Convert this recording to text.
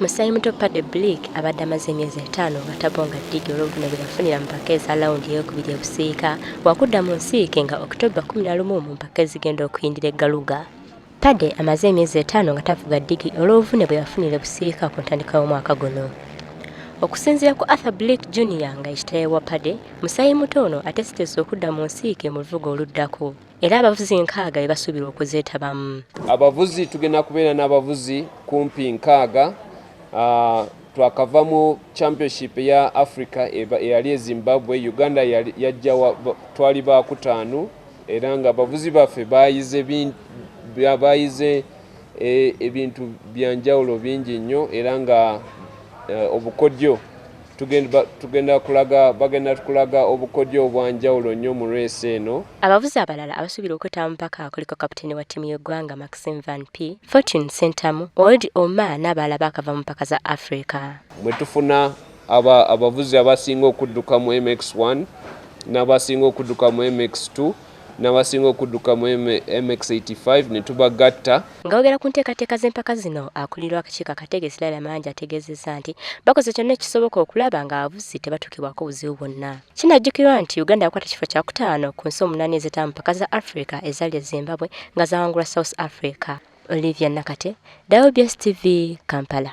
Musaayimuto Paddy Blick abadde amaze emyezi 5 nga tabonga ddigi olw'obuvune bwe yafunira mu mpaka eza lawundi eyookubiri e Busiika, wakudda mu nsiike nga October 11 mu mpaka ezigenda okuyindira e Galuga. Paddy amaze emyezi 5 nga tavuga ddigi olw'obuvune bwe yafunira e Busiika ku ntandikwa y'omwaka guno. Okusinziira ku Arthur Blick Junior nga ye kitaawe wa Paddy, musaayimuto ono ateeseteese okudda mu nsiike mu luvuga oluddako. Era abavuzi 60 be basuubirwa okuzeetabamu. Abavuzi tugenda kubeera n'abavuzi kumpi 60. Twakava mu championship eya Africa eyali e Zimbabwe. Uganda yajja twali baakutaano, era nga abavuzi baffe bayize ebintu byanjawulo bingi nnyo, era nga obukodyo tugenda kulaga, bagenda kulaga obukodyo obwanjawulo nnyo mu race eno. Abavuzi abalala abasuubirwa okwetaba mu mpaka kuliko kapiteeni wa ttiimu y'eggwanga Maxime Van P, Fortune Sentamu, Old Omar n'abalala baakava mu mpaka za Africa. Bwe tufuna abavuzi abasinga okudduka mu MX1 n'abasinga okudduka mu MX2 n'abasinga okudduka mu MX85 ne tubagatta. Nga boogera ku nteekateeka z'empaka zino, akulirwa akakiiko akategesi Laila Mayanja ategeezezza nti bakoze kyonna ekisoboka okulaba nga abavuzi tebatuukibwako buzibu bwonna. Kinajjukirwa nti Uganda yakwata kifo kyakutaano ku nsi 8 ezeetaba mu mpaka za Africa ezaali e Zimbabwe nga zawangulwa South Africa. Olivia Nakate, WBS TV, Kampala.